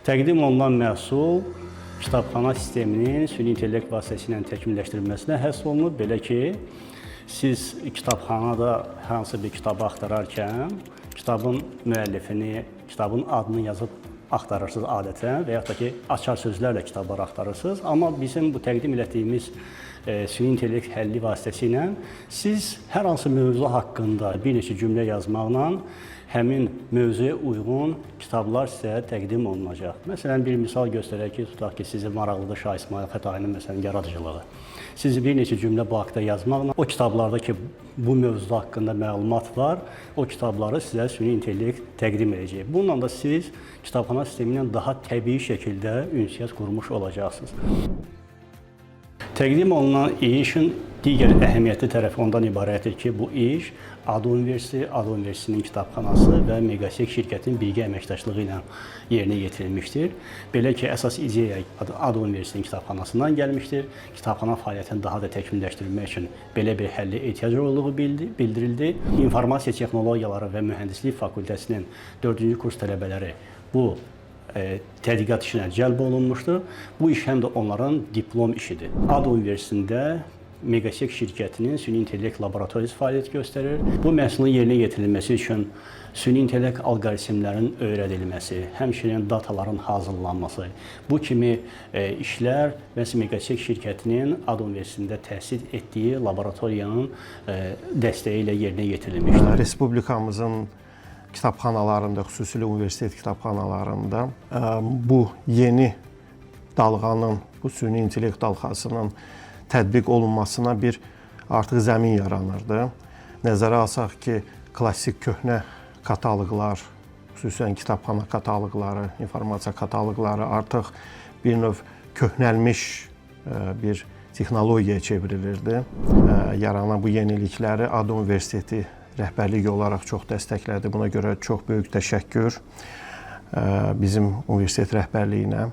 Təqdim olunan məhsul kitabxana sisteminin süni intellekt vasitəsilə təkmilləşdirilməsinə həsr olunub, belə ki, siz kitabxanada hər hansı bir kitabı axtararkən kitabın müəllifini, kitabın adını yazıb axtarırsınız adətən və yaxud da ki, açar sözlərlə kitabları axtarırsınız. Amma bizim bu təqdim elədiyimiz süni intellekt həlli vasitəsilə siz hər hansı mövzu haqqında bir neçə cümlə yazmaqla həmin mövzuya uyğun kitablar sizə təqdim olunacaq. Məsələn, bir misal göstərək ki, tutaq ki, sizi maraqlıdır Şah İsmayıl Xətainin məsələn yaradıcılığı. Siz bir neçə cümlə bu haqda yazmaqla o kitablarda ki, bu mövzu haqqında məlumat var, o kitabları sizə süni intellekt təqdim edəcək. Bununla da siz kitabxana sistemi ilə daha təbii şəkildə ünsiyyət qurmuş olacaqsınız. Təqdim olunan işin digər əhəmiyyətli tərəfi ondan ibarətdir ki, bu iş ADU Universiteti, ADU Universitetinin kitabxanası və Megasek şirkətinin birgə əməkdaşlığı ilə yerinə yetirilmişdir. Belə ki, əsas ideya ADU Universitetinin kitabxanasından gəlmişdir. Kitabxana fəaliyyətini daha da təkmilləşdirilmək üçün belə bir həllə ehtiyac olduğu bildirildi. İnformasiya texnologiyaları və mühəndislik fakültəsinin 4-cü kurs tələbələri bu tədqiqat işinə cəlb olunmuşdur. Bu iş həm də onların diplom işidir. ADU Universitetində Megasek şirkətinin süni intellekt laboratoriyası fəaliyyət göstərir. Bu məhsulun yerinə yetirilməsi üçün süni intellekt alqoritmlərinin öyrədilməsi, həmçinin dataların hazırlanması, bu kimi işlər məhz Megasek şirkətinin ADU Universitetində təsis etdiyi laboratoriyanın dəstəyi ilə yerinə yetirilmişdir. Respublikamızın kitabxanalarında, xüsusilə universitet kitabxanalarında bu yeni dalğanın, bu süni intellekt dalğasının tətbiq olunmasına bir artıq zəmin yaranırdı. Nəzərə alsaq ki, klassik köhnə kataloqlar, xüsusən kitabxana kataloqları, informasiya kataloqları artıq bir növ köhnəlmiş bir texnologiyaya çevrilirdi. Yaranan bu yenilikləri ADU Universiteti rəhbərliyi olaraq çox dəstəklədi. Buna görə çox böyük təşəkkür bizim universitet rəhbərliyinə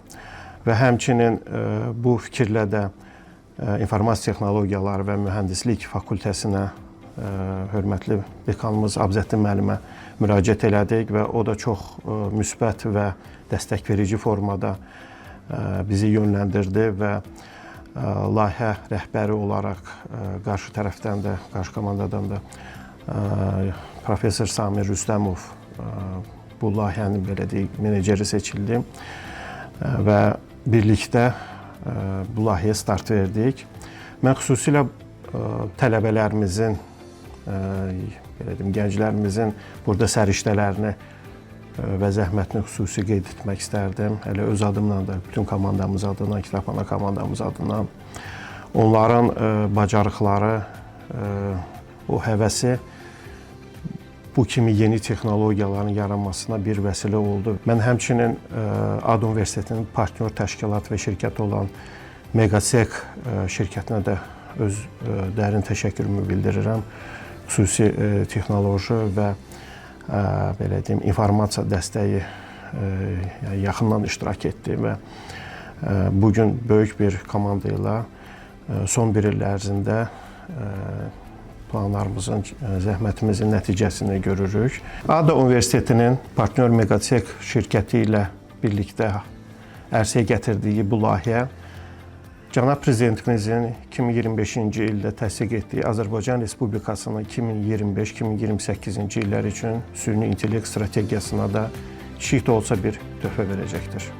və həmçinin bu fikirlə də informasiya texnologiyaları və mühəndislik fakültəsinə hörmətli dekanımız Abzəddin müəllimə müraciət elədik və o da çox müsbət və dəstək verici formada bizi yönləndirdi və layihə rəhbəri olaraq qarşı tərəfdən də, qarşı komandadan da professor Samir Rüstəmov bu layihənin belə deyək, meneceri seçildi və birlikdə bu layihəyə start verdik. Mən xüsusilə tələbələrimizin, belə deyim, gənclərimizin burada səriştələrini və zəhmətini xüsusi qeyd etmək istərdim. Elə öz adımla da, bütün komandamız adından, kitabxana komandamız adından onların bacarıqları, o həvəsi bu kimi yeni texnologiyaların yaranmasına bir vəsilə oldu. Mən həmçinin ADU Universitetinin partnyor təşkilat və şirkəti olan Megasek şirkətinə də öz dərin təşəkkürümü bildirirəm. Xüsusi texnoloji və belə deyim, informasiya dəstəyi, yəni yaxından iştirak etdi və bu gün böyük bir komanda ilə son bir il ərzində planlarımızın, zəhmətimizin nəticəsini görürük. ADA Universitetinin partnyor Megasek şirkəti ilə birlikdə ərsəyə gətirdiyi bu layihə Cənab Prezidentimizin 2025-ci ildə təsdiq etdiyi Azərbaycan Respublikasının 2025-2028-ci illər üçün süni intellekt strategiyasına da kiçik də olsa bir töhfə verəcəkdir.